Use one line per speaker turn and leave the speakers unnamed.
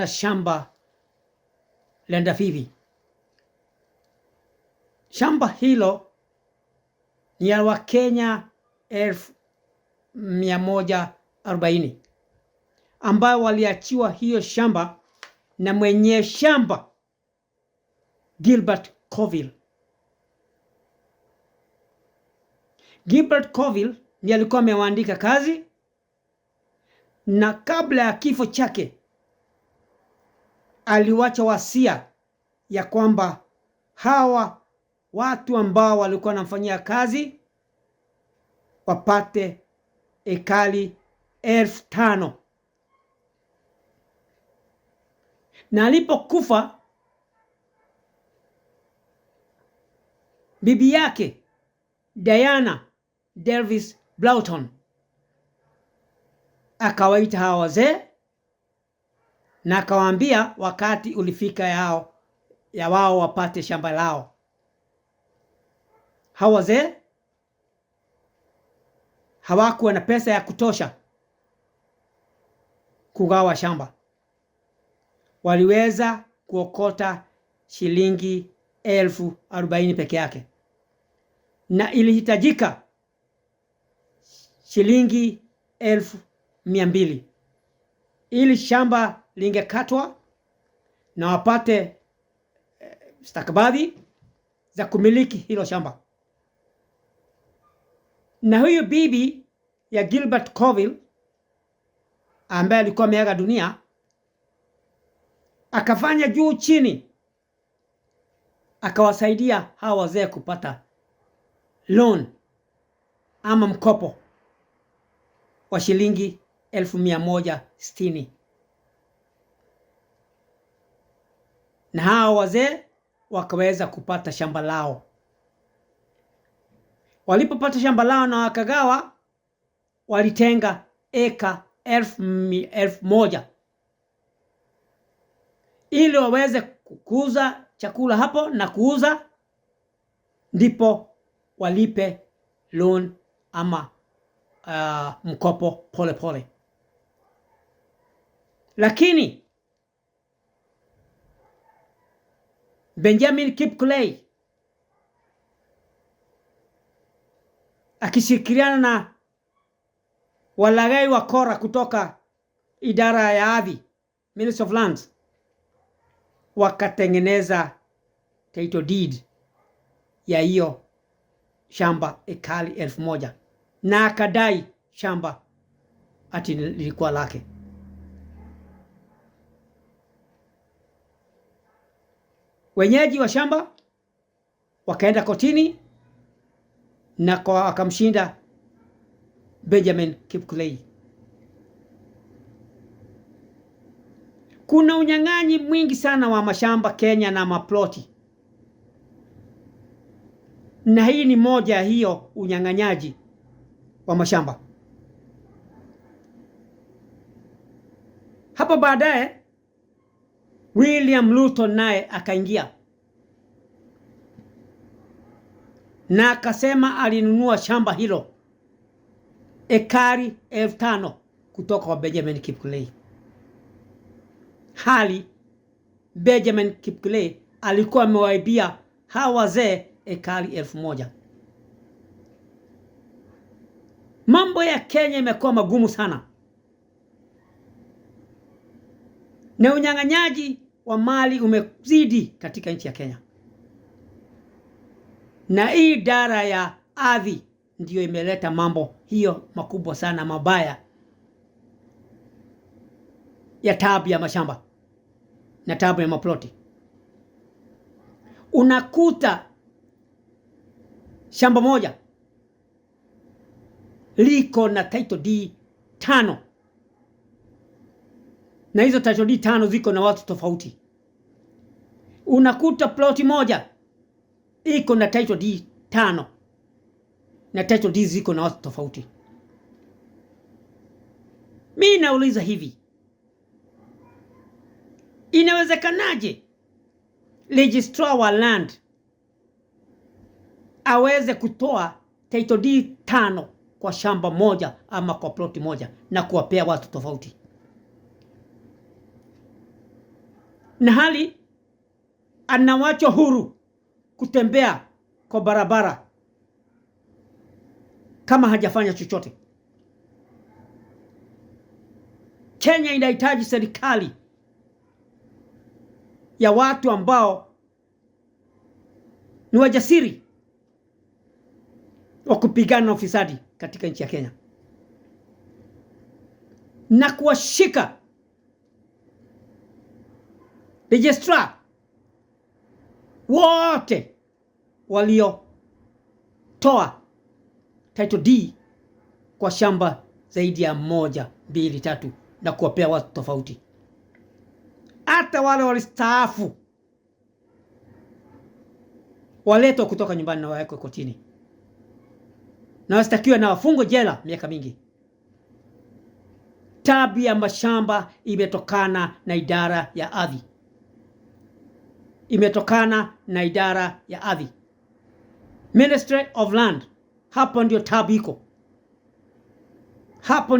Shamba la Ndavivi. Shamba hilo ni ya Wakenya 140,000 ambayo waliachiwa hiyo shamba na mwenye shamba Gilbert Coville. Gilbert Coville ndiye alikuwa amewaandika kazi, na kabla ya kifo chake aliwacha wasia ya kwamba hawa watu ambao walikuwa wanamfanyia kazi wapate ekari 5,000. Na alipokufa bibi yake Diana Davis Broughton akawaita hawa wazee na akawaambia wakati ulifika yao ya wao wapate shamba lao. Hawa wazee hawakuwa na pesa ya kutosha kugawa shamba, waliweza kuokota shilingi 40,000 peke yake, na ilihitajika shilingi 200,000 ili shamba lingekatwa na wapate stakabadhi za kumiliki hilo shamba. Na huyu bibi ya Gilbert Coville ambaye alikuwa ameaga dunia akafanya juu chini, akawasaidia hawa wazee kupata loan ama mkopo wa shilingi 160,000, na hawa wazee wakaweza kupata shamba lao. Walipopata shamba lao na wakagawa, walitenga eka 1,000 ili waweze kukuza chakula hapo na kuuza, ndipo walipe loan ama mkopo pole pole. Lakini Benjamin Kipkulei akishirikiana na walaghai wa kora kutoka idara ya ardhi, Ministry of Lands, wakatengeneza title deed ya hiyo shamba ekari 1,000 na akadai shamba ati lilikuwa lake. Wenyeji wa shamba wakaenda kotini na kwa akamshinda Benjamin Kipkulei. Kuna unyang'anyi mwingi sana wa mashamba Kenya na maploti, na hii ni moja ya hiyo unyang'anyaji wa mashamba. Hapo baadaye William Ruto naye akaingia na akasema alinunua shamba hilo ekari 5,000 kutoka kwa Benjamin Kipkulei. Hali Benjamin Kipkulei alikuwa amewaibia hawa wazee ekari 1,000. Mambo ya Kenya imekuwa magumu sana, na unyang'anyaji wa mali umezidi katika nchi ya Kenya, na hii idara ya ardhi ndiyo imeleta mambo hiyo makubwa sana mabaya ya tabu ya mashamba na tabu ya maploti. Unakuta shamba moja liko na title deed 5, na hizo title deed 5 ziko na watu tofauti. Unakuta ploti moja iko na title deed 5 na title deed ziko na watu tofauti. Mi nauliza hivi, inawezekanaje registrar wa land aweze kutoa title deed 5 kwa shamba moja ama kwa ploti moja na kuwapea watu tofauti? Na hali anawachwa huru kutembea kwa barabara kama hajafanya chochote. Kenya inahitaji serikali ya watu ambao ni wajasiri wa kupigana na ufisadi katika nchi ya Kenya na kuwashika registrar wote waliotoa title deed kwa shamba zaidi ya moja, mbili, tatu na kuwapea watu tofauti. Hata wale walistaafu waletwa kutoka nyumbani na wawekwe kotini na wastakiwe na wafungwe jela miaka mingi. Tabu ya mashamba imetokana na idara ya ardhi, imetokana na idara ya ardhi, Ministry of Land. Hapo ndio tabu iko, hapo ndio.